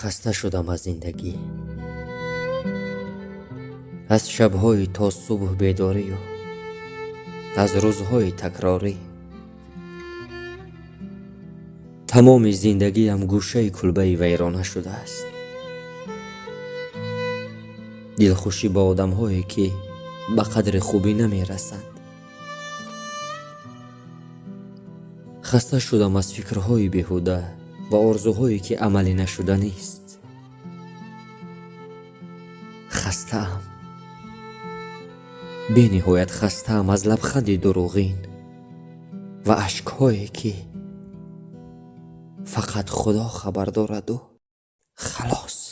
Хаста шудам аз зиндагӣ, аз шабҳои то субҳ бедорию аз рӯзҳои такрорӣ. Тамоми зиндагиам гӯшаи кулбаи вайрона шудааст. Дилхушӣ ба одамҳое, ки ба қадри хубӣ намерасанд. Хаста шудам аз фикрҳои беҳуда ва орзуҳое, ки амалӣ нашуданист. Хастаам, бениҳоят хастаам аз лабханди дурӯғин ва ашкҳое, ки фақат Худо хабар дораду халос.